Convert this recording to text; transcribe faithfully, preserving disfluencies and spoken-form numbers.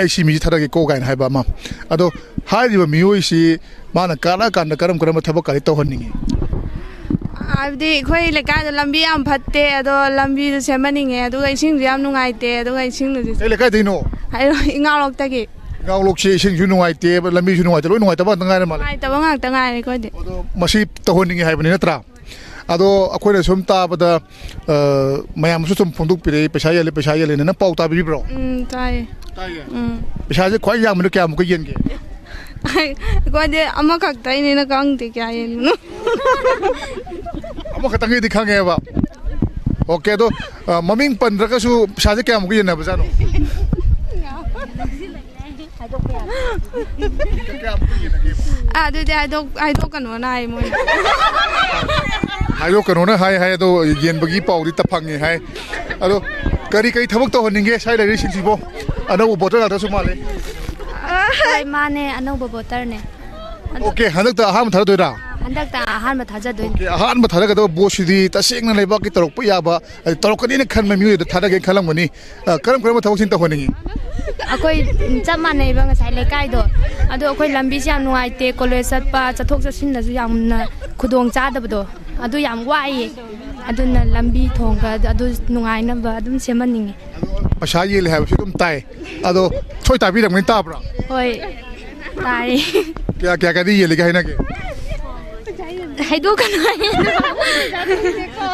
"ꯑꯩ ꯁꯤ ꯃꯤꯁꯤ ꯊꯥꯗꯒꯦꯀꯣ" ꯀꯥꯏꯅ ꯍꯥꯏꯕ ꯑꯃ꯫ ꯑꯗꯣ ꯍꯥꯏꯔꯤꯕ ꯃꯤꯑꯣꯏꯁꯤ ꯃꯥꯅ ꯀꯥꯔꯛꯑꯀꯥꯟꯗ ꯀꯔꯝ ꯀꯔꯝꯕ ꯊꯕꯛꯀꯗꯤ ꯇꯧꯍꯟꯅꯤꯡꯉꯤ? ꯍꯥꯏꯕꯗꯤ ꯑꯩꯈꯣꯏ ꯂꯩꯀꯥꯏꯗ ꯂꯝꯕꯤ ꯌꯥꯝ ꯐꯠꯇꯦ, ꯑꯗꯣ ꯂꯝꯕꯤꯗꯨ ꯁꯦꯝꯍꯟꯅꯤꯡꯉꯦ, ꯑꯗꯨꯒ ꯏꯁꯤꯡꯁꯨ ꯌꯥꯝ ꯅꯨꯡꯉꯥꯏꯇꯦ, ꯑꯗꯨꯒ ꯏꯁꯤꯡꯗꯨꯁꯨ ꯀꯩ ꯂꯩꯀꯥꯏꯗꯩꯅꯣ? ꯍꯥꯏꯔꯣ, ꯏꯉꯥꯎꯔꯣꯛꯇꯒꯤ꯫ ꯏꯉꯥꯎꯔꯣꯛꯁꯦ ꯏꯁꯤꯡꯁꯨ ꯅꯨꯡꯉꯥꯏꯇꯦ, ꯂꯝꯕꯤꯁꯨ ꯅꯨꯡꯉꯥꯏꯇꯦ, ꯂꯣꯏ ꯅꯨꯡꯉꯥꯏꯇꯕ ꯉꯥꯛꯇ ꯉꯥꯏꯔ ꯃꯥꯜꯂꯦ꯫ ꯅꯨꯡꯉꯥꯏꯇꯕ ꯉꯥꯛꯇ ꯉꯥꯏꯔꯦ ꯑꯩꯈꯣꯏꯗꯤ꯫ ꯑꯗꯣ ꯃꯁꯤ ꯇꯧꯍꯟꯅꯤꯡꯉꯤ ꯍꯥꯏꯕꯅꯤ ꯅꯠꯇ꯭ꯔꯥ? ꯑꯗꯣ ꯑꯩꯈꯣꯏꯅ ꯁꯨꯝ ꯇꯥꯕꯗ, ꯑ, ꯃꯌꯥꯝꯁꯨ ꯁꯨꯝ ꯐꯣꯡꯗꯣꯛꯄꯤꯔꯛꯏ, "ꯄꯩꯁꯥ ꯌꯦꯜꯂꯦ, ꯄꯩꯁꯥ ꯌꯦꯜꯂꯦꯅ"꯫ ꯅꯪ ꯄꯥꯎ ꯇꯥꯕꯤꯕ꯭ꯔꯣ? ꯎꯝ, ꯇꯥꯏꯌꯦ꯫ ꯇꯥꯏꯌꯦ? ꯎꯝ꯫ ꯄꯩꯁꯥꯁꯦ ꯈ꯭ꯋꯥꯏ ꯌꯥꯝꯕꯗ ꯀꯌꯥꯃꯨꯛꯀ ꯌꯦꯟꯒꯦ? ꯑꯩꯈꯣꯏꯗꯤ ꯑꯃꯈꯛꯇꯅꯤꯅ ꯈꯪꯗꯦ ꯀꯌꯥ ꯌꯦꯟꯕꯅꯣ꯫ ꯑꯃꯈꯛꯇꯪꯒꯤꯗꯤ ꯈꯪꯉꯦꯕ꯫ ꯑꯣꯀꯦ, ꯑꯗꯣ, ꯑ, ꯃꯃꯤꯡ ꯄꯟꯗ꯭ꯔꯒꯁꯨ ꯄꯩꯁꯥꯁꯦ ꯀꯌꯥꯃꯨꯛꯀ ꯌꯦꯟꯅꯕꯖꯥꯠꯅꯣ? ꯀꯌꯥꯃꯨꯛꯀ ꯌꯦꯟꯅꯒꯦ? ꯑꯗꯨꯗꯤ ꯍꯥꯏꯗꯣꯛ-, ꯍꯥꯏꯗꯣꯛꯀꯅꯣꯅ ꯍꯥꯏ ꯃꯣꯏꯅ꯫ ꯍꯥꯏꯗꯣꯛꯀꯅꯣꯅ ꯍꯥꯏ ꯍꯥꯏ, ꯑꯗꯣ ꯌꯦꯟꯕꯒꯤ ꯄꯥꯎꯗꯤ ꯇ ꯐꯪꯉꯦ ꯍꯥꯏ꯫ ꯑꯗꯣ ꯀꯔꯤ ꯀꯔꯤ ꯊꯕꯛ ꯇꯧꯍꯟꯅꯤꯡꯒꯦ ꯁ꯭ꯋꯥꯏ ꯂꯩꯔꯤꯁꯤꯡꯁꯤꯕꯣ? ꯑꯅꯧꯕ ꯚꯣꯇꯔ ꯉꯥꯛꯇꯁꯨ ꯃꯥꯜꯂꯦ꯫ ꯍꯣꯏ, ꯃꯥꯅꯦ, ꯑꯅꯧꯕ ꯚꯣꯇꯔꯅꯦ꯫ ꯑꯗꯣ ꯑꯣꯀꯦ, ꯍꯟꯗꯛꯇ ꯑꯍꯥꯟꯕ ꯊꯥꯗꯣꯏꯔꯥ? ꯍꯟꯗꯛꯇ ꯑꯍꯥꯟꯕ ꯊꯥꯖꯗꯣꯏꯅꯦ꯫ ꯑꯣꯀꯦ, ꯑꯍꯥꯟꯕ ꯊꯥꯗꯒꯗꯕ ꯚꯣꯠꯁꯤꯗꯤ ꯇꯁꯦꯡꯅ ꯂꯩꯕꯥꯛꯀꯤ ꯇꯧꯔꯛꯄ ꯌꯥꯕ, ꯍꯥꯏꯗꯤ ꯇꯧꯔꯛꯀꯅꯤꯅ ꯈꯟꯕ ꯃꯤꯑꯣꯏꯗ ꯊꯥꯗꯒꯦ ꯈꯜꯂꯝꯒꯅꯤ꯫ ꯑ, ꯀꯔꯝ ꯀꯔꯝꯕ ꯊꯕꯛꯁꯤꯡ ꯇꯧꯍꯟꯅꯤꯡꯉꯤ? ꯑꯩꯈꯣꯏ ꯆꯞ ꯃꯥꯟꯅꯩꯕ ꯉꯁꯥꯏ ꯂꯩꯀꯥꯏꯗꯣ, ꯑꯗꯣ ꯑꯩꯈꯣꯏ ꯂꯝꯕꯤꯁꯦ ꯌꯥꯝ ꯅꯨꯡꯉꯥꯏꯇꯦ, ꯀꯣꯂꯦꯖ ꯆꯠꯄ, ꯆꯠꯊꯣꯛ ꯆꯠꯁꯤꯟꯗꯁꯨ ꯌꯥꯝꯅ ꯈꯨꯗꯣꯡ ꯆꯥꯗꯕꯗꯣ, ꯑꯗꯨ ꯌꯥꯝ ꯋꯥꯏꯌꯦ꯫ ꯑꯗꯨꯅ ꯂꯝꯕꯤ ꯊꯣꯡꯒ ꯑꯗꯨ ꯅꯨꯡꯉꯥꯏꯅꯕ ꯑꯗꯨꯝ ꯁꯦꯝꯍꯟꯅꯤꯡꯉꯤ꯫ ꯄꯩꯁꯥ ꯌꯦꯜꯂꯦ ꯍꯥꯏꯕꯁꯨ ꯑꯗꯨꯝ ꯇꯥꯏ, ꯑꯗꯣ ꯁꯣꯏ ꯇꯥꯕꯤꯔꯝꯒꯅꯤ, ꯇꯥꯕ꯭ꯔꯣ? ꯍꯣꯏ, ꯇꯥꯏ꯫ ꯀꯌꯥ ꯀꯌꯥ ꯀꯌꯥꯗꯤ ꯌꯦꯜꯂꯤꯒꯦ ꯍꯥꯏꯅꯒꯦ? ꯍꯥꯏꯗꯣꯛꯀꯅꯨ ꯍꯥꯏꯌꯦ꯫